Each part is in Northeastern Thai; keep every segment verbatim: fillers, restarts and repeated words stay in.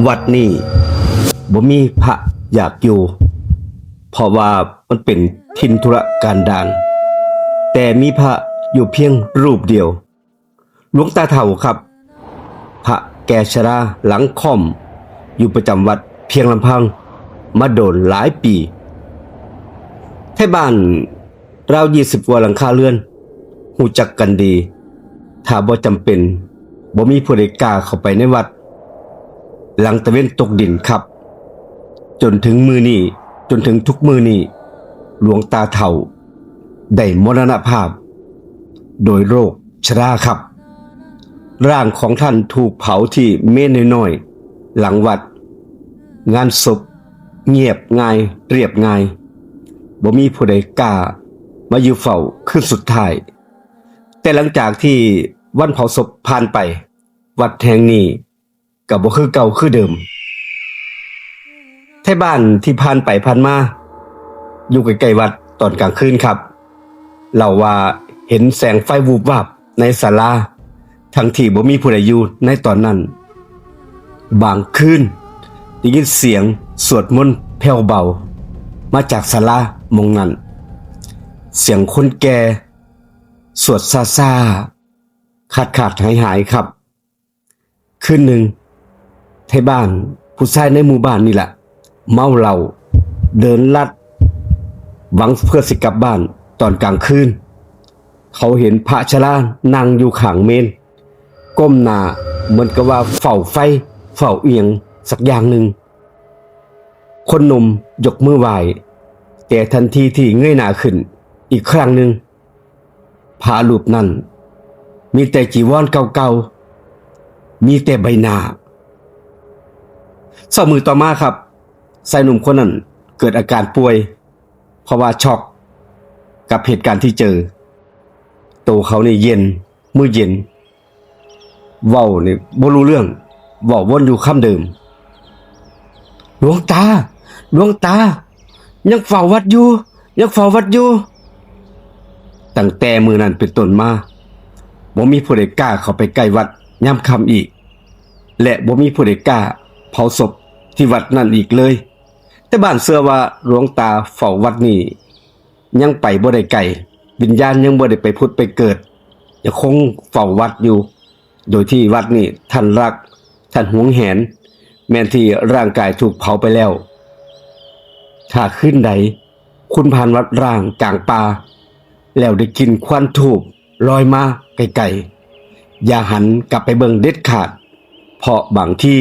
วัดนี้บ่มีพระอยากอยู่ เพราะว่ามันเป็นถิ่นธุรกันดาร แต่มีพระอยู่เพียงรูปเดียว หลวงตาเฒ่าครับ พระแก่ชราหลังค่อม อยู่ประจำวัดเพียงลำพัง มาโดนหลายปี ไทบ้านราวยี่สิบกว่าหลังคาเรือน ฮู้จักกันดี ถ้าบ่จำเป็น บ่มีผู้ใดกล้าเข้าไปในวัด หลังตะเวนตกดินครับ จนถึงมื้อนี้ จนถึงทุกมื้อนี้ หลวงตาเฒ่า ได้มรณภาพ โดยโรคชราครับ ร่างของท่านถูกเผาที่เมนน้อยๆ หลังวัด งานศพเงียบง่ายเรียบง่าย บ่มีผู้ใดกล้ามาอยู่เฝ้าคืนสุดท้าย แต่หลังจากที่วันเผาศพผ่านไป วัดแห่งนี้ก็บ่คือเก่าคือเดิม ไทบ้านที่ผ่านไปผ่านมา อยู่ใกล้ๆวัดตอนกลางคืนครับ เล่าว่าเห็นแสงไฟวูบวาบในศาลา ทั้งที่บ่มีผู้ใดอยู่ในตอนนั้น บางคืนได้ยินเสียงสวดมนต์แผ่วเบา มาจากศาลาหม่องนั้น เสียงคนแก่สวดซาๆ ขาดๆ หายๆ ครับ คืนหนึ่ง ไทบ้านผู้ชายในหมู่บ้านนี่แหละ เมาเหล้า เดินลัด หวังเพื่อสิกลับบ้านตอนกลางคืน เขาเห็นพระชรานั่งอยู่ข้างเมน ก้มหน้าเหมือนกับว่าเฝ้าไฟ เฝ้าอิหยังสักอย่างหนึ่ง คนหนุ่มยกมือไหว้ แต่ทันทีที่เงยหน้าขึ้นอีกครั้งหนึ่ง พระรูปนั้น มีแต่จีวรเก่าๆ มีแต่ใบหน้า เช้ามื้อต่อมาครับ ชายหนุ่มคนนั้นเกิดอาการป่วย เพราะว่าช็อกกับเหตุการณ์ที่เจอ ตัวเขานี่เย็น มือเย็น เว้านี่บ่รู้เรื่อง เว้าวนอยู่คำเดิม หลวงตา หลวงตา ยังเฝ้าวัดอยู่ ยังเฝ้าวัดอยู่ ตั้งแต่มื้อนั้นเป็นต้นมา บ่มีผู้ใดกล้าเข้าไปใกล้วัดยามค่ำอีก และบ่มีผู้ใดกล้าเผาศพที่วัดนั้นอีกเลย แต่บ้านเชื่อว่าหลวงตาเฝ้าวัดนี้ ยังไปบ่ได้ไกล วิญญาณยังบ่ได้ไปผุดไปเกิด ยังคงเฝ้าวัดอยู่ โดยที่วัดนี้ท่านรัก ท่านหวงแหน แม้นที่ร่างกายถูกเผาไปแล้ว ถ้าคืนใด คุณผ่านวัดร้างกลางป่า แล้วได้กลิ่นควันธูปลอยมาไกลๆ อย่าหันกลับไปเบิ่งเด็ดขาด เพราะบางที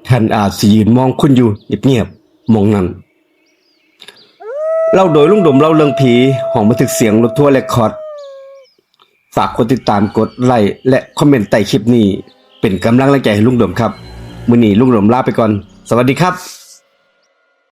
ท่านอาจสิยืนมองคุณอยู่เงียบๆ หม่องนั้น เล่าโดยลุงดมเล่าเรื่องผี ห้องบันทึกเสียงรถทัวร์เรคคอร์ด ฝากกดติดตาม กดไลค์ และคอมเมนต์ใต้คลิปนี้ เป็นกำลังแรงใจให้ลุงดมครับ มื้อนี้ลุงดมลาไปก่อน สวัสดีครับ